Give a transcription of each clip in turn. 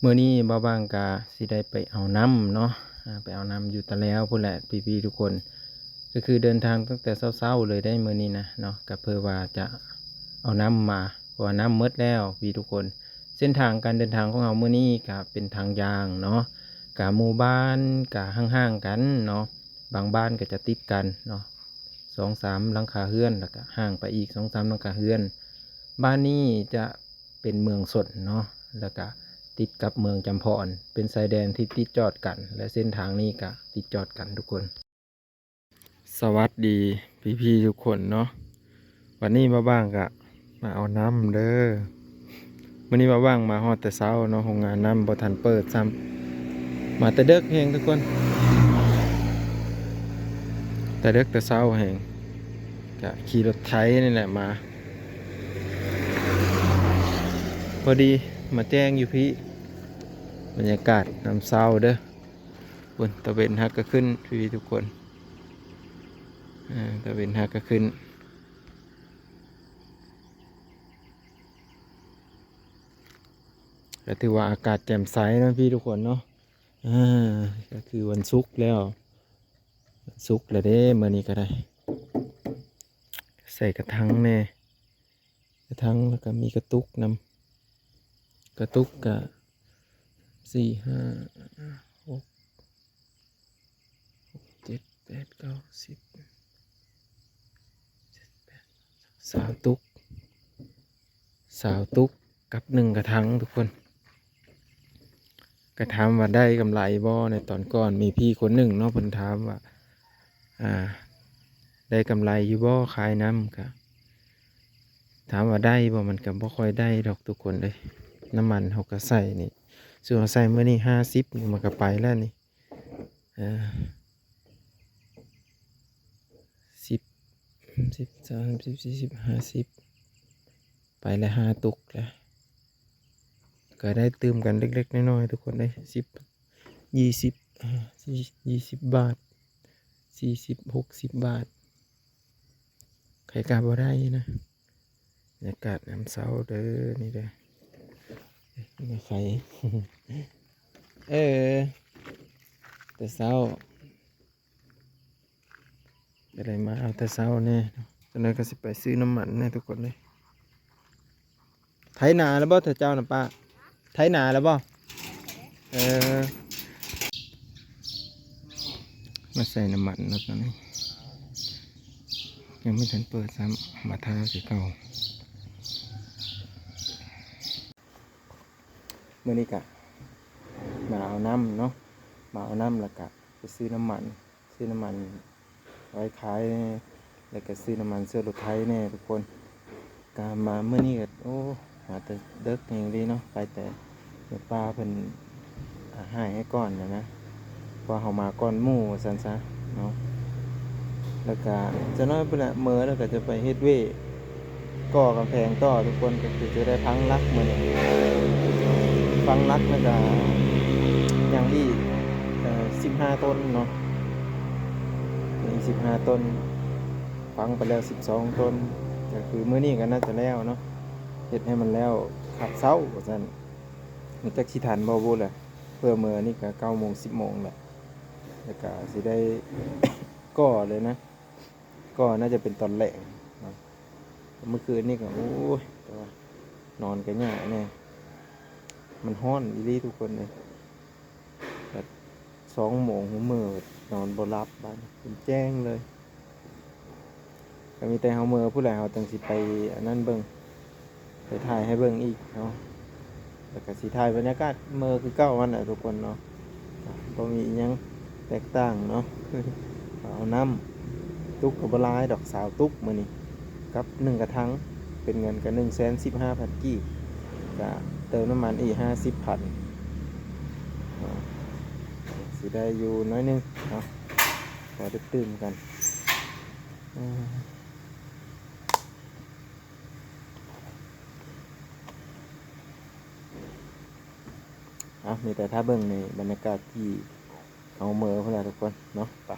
ມື້ນີ້ບ່າວບາງກະຊິໄດ້ໄປເອົານ້ຳເນາະ ອາ ໄປເອົານ້ຳຢູ່ຕະແລວພຸ້ນແຫຼະພີ່ໆທຸກຄົນ. ກໍຄືເດີນທາງຕັ້ງແຕ່ເຊົ້າໆເລີຍໄດ໋ມື້ນີ້ນະເນາະ ກໍເພື່ອວ່າຈະເອົານ້ຳມາ ເພາະວ່ານ້ຳໝົດແລ້ວພີ່ທຸກຄົນ. ເສັ້ນທາງການເດີນທາງຂອງເຮົາມື້ນີ້ກໍເປັນທາງຍ່າງເນາະ ກະໝູ່ບ້ານກະຫ່າງໆກັນເນາະ ບາງບ້ານກໍຈະຕິດກັນເນາະ ສອງສາມຫຼັງຄາເຮືອນ ແລ້ວກະຫ່າງໄປອີກສອງສາມຫຼັງຄາເຮືອນ. ບ້ານນີ້ຈະເປັນເມືອງຊົນເນາະ ແລ້ວກະຕິດກັບເມືອງຈຳພອນ ເປັນຊາຍແດນທີ່ຕິດຈອດກັນ ແລະ ເສັ້ນທາງນີ້ກະຕິດຈອດກັນທຸກຄົນ. ສະຫວັດດີພີ່ໆທຸກຄົນເນາະ ວັນນີ້ບ່າວບາງກະມາເອົານ້ຳເດີ. ມື້ນີ້ບ່າວບາງມາຮອດແຕ່ເຊົ້າເນາະ ໂຮງງານນ້ຳບໍ່ທັນເປີດຊ້ຳ ມາແຕ່ເດິກແຮງທຸກຄົນ ແຕ່ເດິກແຕ່ເຊົ້າແຮງ ກະຂີ່ລົດໄຖນີ້ແຫຼະມາ ພໍດີມາແຈ້ງຢູ່ພີ້ ບັນຍາກາດຍາມເຊົ້າເດີ. ພຸ້ນ ຕາເວັນຫາກະຂຶ້ນພີ່ໆທຸກຄົນ ເອີ ຕາເວັນຫາກະຂຶ້ນ ກໍຖືວ່າອາກາດແຈ່ມໃສເນາະພີ່ທຸກຄົນເນາະ. ເອີ ກໍຄືວັນສຸກແລ້ວ ວັນສຸກແລ້ວເດ້ ມື້ນີ້ກໍໄດ້ ໃສ່ກະທັງແດ່ ກະທັງ ແລ້ວກໍມີກະຕຸກນຳ ກະຕຸກກະສີ່ ຫ້າ ຫົກ ຫົກ ເຈັດ ແປດ ເກົ້າ ສິບ ສິບເອັດ ສິບສອງ ຊາວຕຸກ ຊາວຕຸກກັບໜຶ່ງກະທັງທຸກຄົນ. ກະຖາມວ່າໄດ້ກຳໄລບໍ່ ໃນຕອນກ່ອນມີພີ່ຄົນໜຶ່ງເນາະ ເພິ່ນຖາມວ່າ ອ່າ ໄດ້ກຳໄລຢູ່ບໍ່ຂາຍນ້ຳ ກະຖາມວ່າໄດ້ບໍ່ ມັນກະບໍ່ຄ່ອຍໄດ້ດອກທຸກຄົນເອີຍ. ນ້ຳມັນເຮົາກະໃສ່ນີ້ ສົມມຸດເຮົາໃສ່ມື້ນີ້ຫ້າສິບນີ້ ມັນກະໄປແລ້ວນີ້ ເອີ ສິບ ສິບ ສາມສິບ ສີ່ສິບ ຫ້າສິບ ໄປແລ້ວຫ້າຕຸກແລ້ວ ກະໄດ້ຕື່ມກັນເລັກໆນ້ອຍໆທຸກຄົນເອີຍ ສິບ ຍີ່ສິບ ອ່າ ສີ່ສິບບາດ ສີ່ສິບ ຫົກສິບບາດ ໃຜກະບໍ່ໄດ້ນະ. ບັນຍາກາດຍາມເຊົ້າເດີ ນີ້ເດີ ມາໄຟ ເອີ ແຕ່ເຊົ້າ ກໍໄດ້ມາເອົາແຕ່ເຊົ້າແດ່ ຈັກໜ້ອຍກໍຊິໄປຊື້ນ້ຳມັນແດ່ທຸກຄົນເອີຍ. ໄຖນາແລ້ວບໍ່ເຈົ້ານະປ້າ? ໄຖນາແລ້ວບໍ່? ເອີ ມາໃສ່ນ້ຳມັນເນາະ ຕອນນີ້ຍັງບໍ່ທັນເປີດຊ້ຳ ມາທາຄືເກົ່າ. ມື້ນີ້ກະມາເອົານ້ຳເນາະ ມາເອົານ້ຳ ແລ້ວກະໄປຊື້ນ້ຳມັນ ຊື້ນ້ຳມັນໄວ້ຂາຍ ແລ້ວກະຊື້ນ້ຳມັນເຊື້ອລົດໄຖແດ່ທຸກຄົນ. ກະມາມື້ນີ້ກະ ໂອ້ ມາແຕ່ເດິກແຮງເດເນາະ ໄປແຕ່ແມ່ປ້າເພິ່ນ ອ່າ ຫາຍໃຫ້ກ່ອນນະ ເພາະເຮົາມາກ່ອນໝູ່ວ່າຊັ້ນຊະເນາະ. ແລ້ວກະຈັກໜ້ອຍພຸ້ນແຫຼະ ເມືອແລ້ວກະຈະໄປເຮັດວຽກ ກໍ່ກຳແພງຕໍ່ທຸກຄົນ ກໍຄືຈະໄດ້ພັງຫຼັກມື້ນີ້ ພັງຫຼັກແລ້ວກໍຍັງອີກ ເອີ ສິບຫ້າຕົ້ນເນາະ ຍັງອີກສິບຫ້າຕົ້ນ ຝັງໄປແລ້ວສິບສອງຕົ້ນ ກໍຄືມື້ນີ້ກໍໜ້າຈະແລ້ວເນາະ ເຮັດໃຫ້ມັນແລ້ວຄາບເຊົ້າວ່າຊັ້ນ. ຈັກຊິທັນບໍ່ບໍ່ແຫຼະ ເພື່ອເມືອນີ້ກໍເກົ້າໂມງ ສິບໂມງແຫຼະ ແລ້ວກໍຊິໄດ້ກໍ່ເລີຍນະ. ກໍໜ້າຈະເປັນຕອນແລງເນາະ ເມື່ອຄືນນີ້ກໍ ໂອ້ຍ ແຕ່ວ່ານອນກໍຍາກແດ່ ມັນຮ້ອນອີ່ຫຼີທຸກຄົນເອີຍ. ແບບສອງໂມງຫູເມືອ ນອນບໍ່ຫຼັບ ບາດນີ້ເປັນແຈ້ງເລີຍ. ກໍມີແຕ່ເຮົາເມືອພຸ້ນແຫຼະ ເຮົາຈັ່ງຊິໄປອັນນັ້ນເບິ່ງ ໄປຖ່າຍໃຫ້ເບິ່ງອີກເນາະ ແລ້ວກໍຊິຖ່າຍບັນຍາກາດເມືອຄືເກົ່າຫັ້ນແຫຼະທຸກຄົນເນາະ ບໍ່ມີອີ່ຫຍັງແຕກຕ່າງເນາະ. ເອົານ້ຳຕຸກກໍບໍ່ຫຼາຍດອກ ຊາວຕຸກມື້ນີ້ ກັບໜຶ່ງກະຖັງ ເປັນເງິນກໍໜຶ່ງແສນສິບຫ້າພັນກີບ ກະເຕີມນ້ຳມັນອີກຫ້າສິບພັນເນາະ ຊິໄດ້ຢູ່ໜ້ອຍໜຶ່ງເນາະ ພໍໄດ້ຕື່ມກັນ. ເອົາ ມີແຕ່ຖ້າເບິ່ງໃນບັນຍາກາດທີ່ເຮົາເມືອພຸ້ນລະທຸກຄົນເນາະ ໄປ.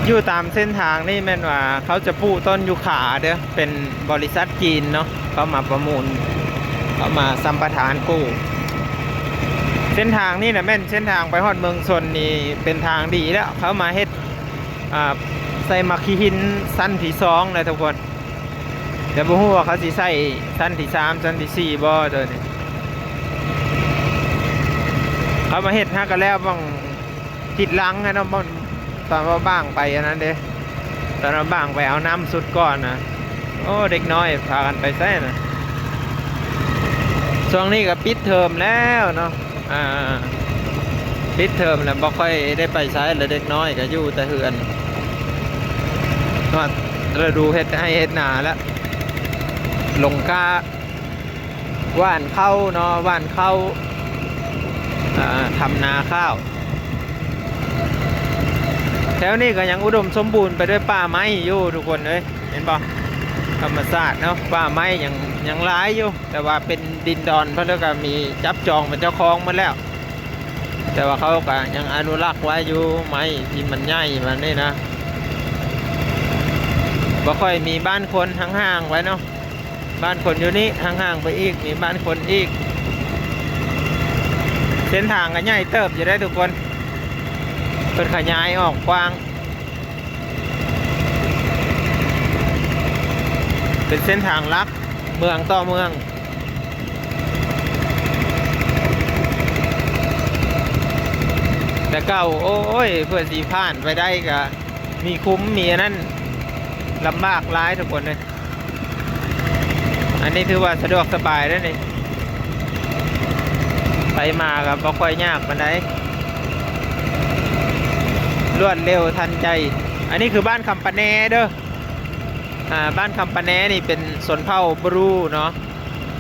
ຢູ່ຕາມເສັ້ນທາງນີ້ແມ່ນວ່າເຂົາຈະປູກຕົ້ນຢູຄາເດີ້ ເປັນບໍລິສັດຈີນເນາະ ເຂົາມາປະມູນ ເຂົາມາສຳປະທານປູກ. ເສັ້ນທາງນີ້ນະແມ່ນເສັ້ນທາງໄປຮອດເມືອງຊົນນີ້ ເປັນທາງດີແລ້ວ ເຂົາມາເຮັດ ອ່າ ໃສ່ໝາກຂີ້ຫີນຊັ້ນທີສອງແລ້ວທຸກຄົນ. ແຕ່ບໍ່ຮູ້ວ່າເຂົາຊິໃສ່ຊັ້ນທີສາມ ຊັ້ນທີສີ່ບໍ່ ໂຕນີ້. ເຂົາມາເຮັດຫາກະແລ້ວບາງທິດຫຼັງຫັ້ນເນາະ ບ່ອນຕອນວ່າບ້າງໄປອັນນັ້ນເດ້ ຕອນວ່າບ້າງໄປເອົານ້ຳຊຸດກ່ອນນະ. ໂອ້ ເດັກນ້ອຍພາກັນໄປໃສນະ? ຊ່ວງນີ້ກະປິດເທີມແລ້ວເນາະ. ອ່າ ປິດເທີມແລ້ວ ບໍ່ຄ່ອຍໄດ້ໄປໃສແລ້ວ ເດັກນ້ອຍກະຢູ່ແຕ່ເຮືອນ. ຮອດລະດູເຮັດໄຮ່ເຮັດນາແລ້ວ ລົງກ້າຫວ່ານເຂົ້າເນາະ ຫວ່ານເຂົ້າ ອ່າ ທຳນາຂ້າວ. ແຖວນີ້ກະຍັງອຸດົມສົມບູນໄປດ້ວຍປ່າໄມ້ຢູ່ທຸກຄົນເອີຍ ເຫັນບໍ່? ທຳມະຊາດເນາະ ປ່າໄມ້ຍັງ ຍັງຫຼາຍຢູ່ ແຕ່ວ່າເປັນດິນດອນເພິ່ນ ແລ້ວກະມີຈັບຈອງເປັນເຈົ້າຂອງໝົດແລ້ວ. ແຕ່ວ່າເຂົາກະຍັງອະນຸລັກໄວ້ຢູ່ ໄມ້ທີ່ມັນໃຫຍ່ມານີ້ນະ. ບໍ່ຄ່ອຍມີບ້ານຄົນ ຫ່າງໆໄວ້ເນາະ ບ້ານຄົນຢູ່ນີ້ ຫ່າງໆໄປອີກ ມີບ້ານຄົນອີກ. ເສັ້ນທາງກະໃຫຍ່ເຕີບຢູ່ເດ້ທຸກຄົນ ເພິ່ນຂະຫຍາຍອອກກວ້າງ. ເປັນເສັ້ນທາງຫຼັກເມືອງຕໍ່ເມືອງ. ແຕ່ເກົ່າ ໂອ້ຍ ເພື່ອຊິຜ່ານໄປໄດ້ກະມີຂຸມມີອັນນັ້ນ ລຳບາກຫຼາຍທຸກຄົນເອີຍ. ອັນນີ້ຖືວ່າສະດວກສະບາຍເດ້ນີ້ ໄປມາກະບໍ່ຄ່ອຍຍາກປານໃດ ລວດເລັວທັນໃຈ. ອັນນີ້ຄືບ້ານຄຳປະແນເດີ້. ອ່າ ບ້ານຄຳປະແນນີ້ເປັນຊົນເຜົ່າບຣູເນາະ.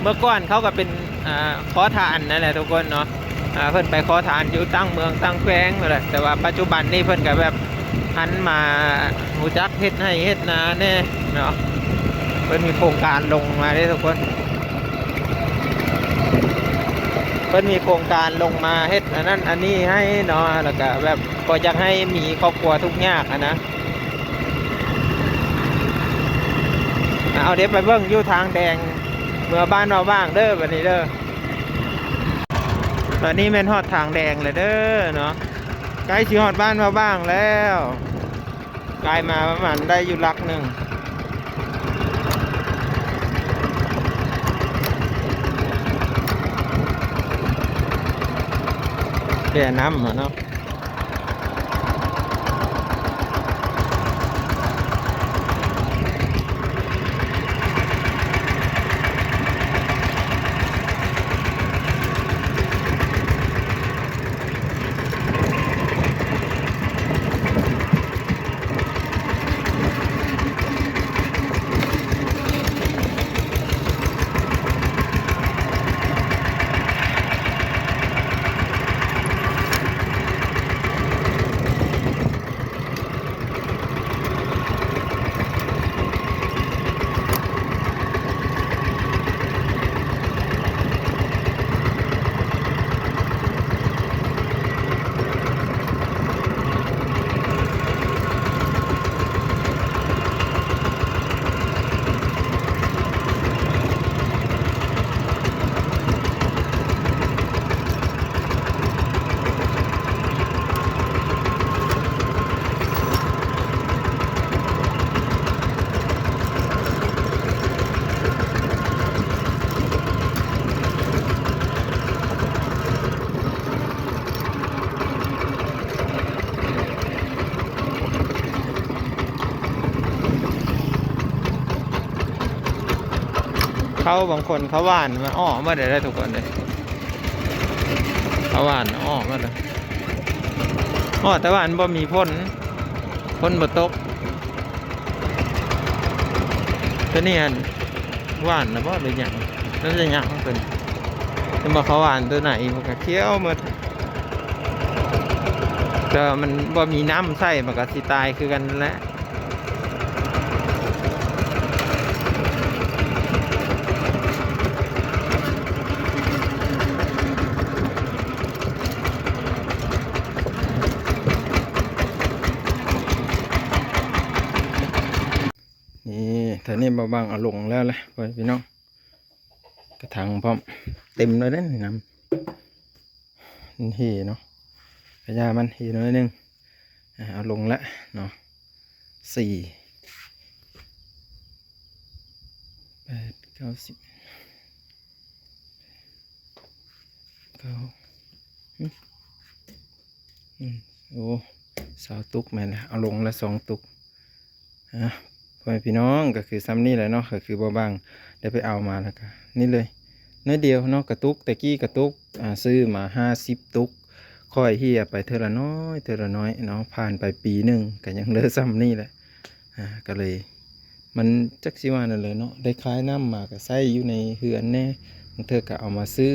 ເມື່ອກ່ອນເຂົາກະເປັນ ອ່າ ຂໍທານນັ້ນແຫຼະທຸກຄົນເນາະ. ອ່າ ເພິ່ນໄປຂໍທານຢູ່ຕ່າງເມືອງຕ່າງແຂວງນັ້ນແຫຼະ ແຕ່ວ່າປັດຈຸບັນນີ້ເພິ່ນກະແບບຫັນມາຮູ້ຈັກເຮັດໄຮ່ເຮັດນາແດ່ເນາະ. ເພິ່ນມີໂຄງການລົງມາເດ້ທຸກຄົນ ເພິ່ນມີໂຄງການລົງມາເຮັດອັນນັ້ນອັນນີ້ໃຫ້ເນາະ ແລ້ວກະແບບບໍ່ຢາກໃຫ້ມີຄອບຄົວທຸກຍາກຫັ້ນນະ. ເອົາ ດຽວໄປເບິ່ງຢູ່ທາງແດງ ເມືອບ້ານວາວວ່າງເດີ້ ບາດນີ້ເດີ້. ຕອນນີ້ແມ່ນຮອດທາງແດງແລ້ວເດີ້ເນາະ ໃກ້ຊິຮອດບ້ານວາວວ່າງແລ້ວ. ກາຍມາປະມານໄດ້ຢູ່ຫຼັກໜຶ່ງ ແກ່ນ້ຳຫັ້ນເນາະ. ເຂົາບາງຄົນເຂົາຫວ່ານມັນອອກໝົດເລີຍທຸກຄົນເອີຍ ເຂົາຫວ່ານອອກໝົດເລີຍ ອອກແຕ່ວ່າມັນບໍ່ມີຜົນ ຝົນບໍ່ຕົກ. ໂຕນີ້ຫັ້ນຫວ່ານນະບໍ່ ຫຼືຫຍັງ ໜ້າຈະຍັງເພິ່ນ ແຕ່ວ່າເຂົາຫວ່ານໂຕໄຫນມັນກະຂຽວໝົດ ແຕ່ວ່າມັນບໍ່ມີນ້ຳໃຊ້ ມັນກະຊິຕາຍຄືກັນຫັ້ນແຫຼະ. ນີ້ບ່າວບ່າງເອົາລົງແລ້ວແຫຼະ ພໍ່ແມ່ພີ່ນ້ອງ ກະຖັງພ້ອມ ເຕັມເລີຍເດ້ ນ້ຳມັນເຫເນາະ ກະຢ່າມັນເຫໜ້ອຍໜຶ່ງ ອ່າ ເອົາລົງແລ້ວເນາະ ສີ່ ແປດ ເກົ້າ ສິບ ເກົ້າ ອືມ ອືມ ໂອ້ ຊາວຕຸກແມ່ນແຫຼະ ເອົາລົງລະສອງຕຸກ ອ່າ ພໍ່ແມ່ພີ່ນ້ອງ ກະຄືຊ່ຳນີ້ແຫຼະເນາະ ກະຄືບ່າວບ່າງໄດ້ໄປເອົາມາ ລະກະນີ້ເລີຍ ໜ້ອຍດຽວເນາະ ກະຕຸກ ແຕ່ກີ້ກະຕຸກ ອ່າ ຊື້ມາຫ້າສິບຕຸກ ຄ່ອຍເຫຍໄປເທື່ອລະໜ້ອຍ ເທື່ອລະໜ້ອຍເນາະ ຜ່ານໄປປີໜຶ່ງ ກະຍັງເຫຼືອຊ່ຳນີ້ແຫຼະ ອ່າ ກະເລີຍ ມັນຈັກຊິວ່າແນວໃດເນາະ ໄດ້ຂາຍນ້ຳມາກະໃຊ້ຢູ່ໃນເຮືອນແດ່ ບາງເທື່ອກະເອົາມາຊື້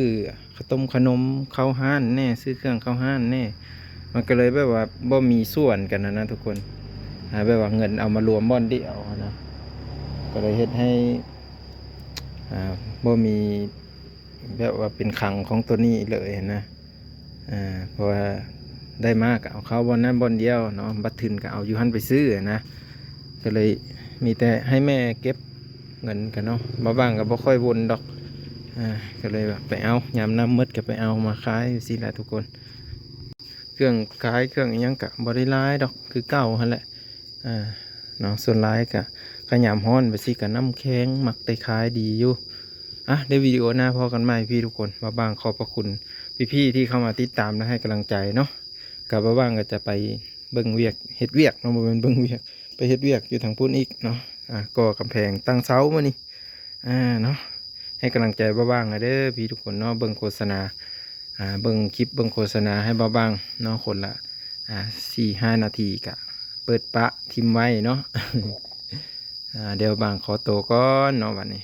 ເຂົ້າຕົ້ມຂະໜົມເຂົ້າຮ້ານແດ່ ຊື້ເຄື່ອງເຂົ້າຮ້ານແດ່ ມັນກະເລີຍແບບວ່າບໍ່ມີສ່ວນກັນຫັ້ນນະທຸກຄົນ ອ່າ ແບບວ່າເງິນເອົາມາລວມບ່ອນດຽວຫັ້ນນະ ກະເລີຍເຮັດໃຫ້ ອ່າ ບໍ່ມີ ແບບວ່າເປັນຄັງຂອງໂຕນີ້ເລີຍຫັ້ນນະ ອ່າ ເພາະວ່າໄດ້ມາກະເອົາເຂົ້າບ່ອນນັ້ນບ່ອນດຽວເນາະ ບັດທຶນກະເອົາຢູ່ຫັ້ນໄປຊື້ຫັ້ນນະ ກະເລີຍມີແຕ່ໃຫ້ແມ່ເກັບເງິນກະເນາະ ບ່າວບ່າງກະບໍ່ຄ່ອຍວົນດອກ ອ່າ ກະເລີຍວ່າໄປເອົາ ຍາມນ້ຳໝົດກະໄປເອົາມາຂາຍ ຈັ່ງຊີ້ແຫຼະທຸກຄົນ ເຄື່ອງຂາຍເຄື່ອງອີ່ຫຍັງກະບໍ່ໄດ້ຫຼາຍດອກ ຄືເກົ່າຫັ້ນແຫຼະ ອ່າ ເນາະ ສ່ວນຫຼາຍກະ ກະຍາມຮ້ອນແບບຊີ້ກະນ້ຳແຂງ ມັກໄດ້ຂາຍດີຢູ່ ອ່ະ ໃນວິດີໂອໜ້າພໍ້ກັນໃໝ່ພີ່ທຸກຄົນ ບ່າວບ່າງຂອບພະຄຸນພີ່ໆທີ່ເຂົ້າມາຕິດຕາມ ແລະ ໃຫ້ກຳລັງໃຈເນາະ ກະບ່າວບ່າງກະຈະໄປເບິ່ງວຽກ ເຮັດວຽກເນາະ ບໍ່ແມ່ນເບິ່ງວຽກ ໄປເຮັດວຽກຢູ່ທາງພຸ້ນອີກເນາະ ອ່າ ກໍ່ກຳແພງ ຕັ້ງເສົາມື້ນີ້ ອ່າ ເນາະ ໃຫ້ກຳລັງໃຈບ່າວບ່າງແດ່ເດີພີ່ທຸກຄົນເນາະ ເບິ່ງໂຄສະນາ ອ່າ ເບິ່ງຄລິບເບິ່ງໂຄສະນາໃຫ້ບ່າວບ່າງເນາະ ຄົນລະ ອ່າ ສີ່ຫ້ານາທີກະເປີດປະຖິ້ມໄວ້ເນາະ ອ່າ ດຽວບ່າວບ່າງຂໍໂຕກ່ອນເນາະ ບັດນີ້